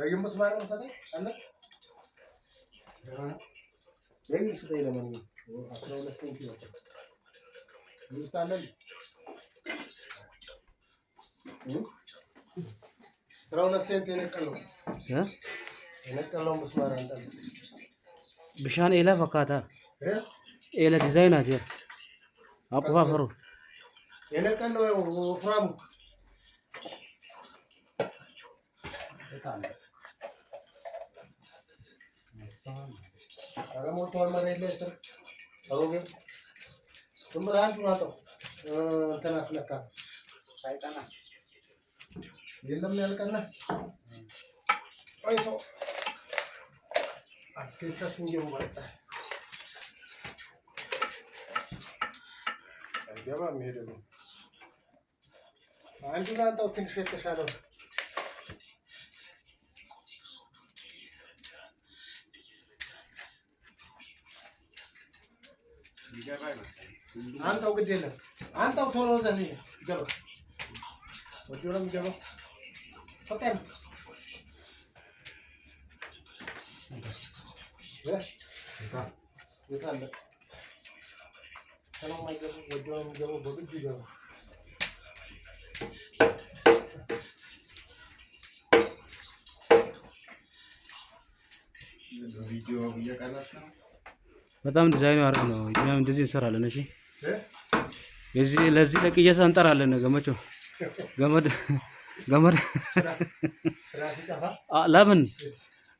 ቀዩን ምስማር ነው የምሰጠኝ አለ። ቀዩን ስጠኝ። ለማንኛውም 12 ሴንቲ ነው። ውስጥ አለ 12 ሴንቲ የነቀለው የነቀለው ምስማር አንጠልጥ። Bishaan eelaa fakkaata. Eela dizaayinaati jira. Aqufaafaru. የነቀለው ወፍራሙ። ኧረ ሞልቷል። መሬት ላይ ስር አሮጌው ዝም ብለህ አንዱን አውጣው። እንትን አስነካ የለም ያልቀና ቆይቶ አስኬቻ ስንጀሩ በቃ አይገባም። ይሄ ደግሞ አንዱን አንጣው ትንሽ የተሻለው። አንጣው፣ ግድ የለም አንጣው፣ ቶሎ ዘልኝ ይገባል። ወዲያው ነው የሚገባው። ፈጠን። የት አለ? ሰላም አይገባም። ወዲያው ነው የሚገባው። በግዱ ይገባል። ቪዲዮ እየቀረጽ ነው። በጣም ዲዛይኑ አሪፍ ነው። እኛም እንደዚህ እንሰራለን። እሺ የዚህ ለዚህ ለቅየሳ እንጠራለን። ገመቸው ገመድ ገመድ ስራ ሲጠፋ። ለምን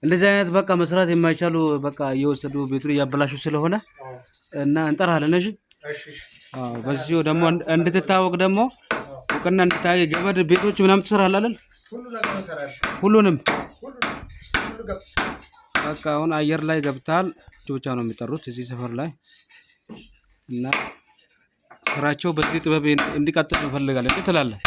እንደዚህ አይነት በቃ መስራት የማይቻሉ በቃ እየወሰዱ ቤቱን እያበላሹ ስለሆነ እና እንጠራለን። እሺ። እሺ። አዎ፣ በዚሁ ደግሞ እንድትታወቅ ደግሞ እውቅና እንድታይ ገመድ ቤቶች ምናምን ትሰራለህ አይደል? ሁሉ ነገር እንሰራለን። ሁሉንም። ሁሉ ሁሉ ገብ በቃ አሁን አየር ላይ ገብታል ብቻ ነው የሚጠሩት እዚህ ሰፈር ላይ እና ስራቸው በዚህ ጥበብ እንዲቀጥል እንፈልጋለን። እንዴት ትላለህ?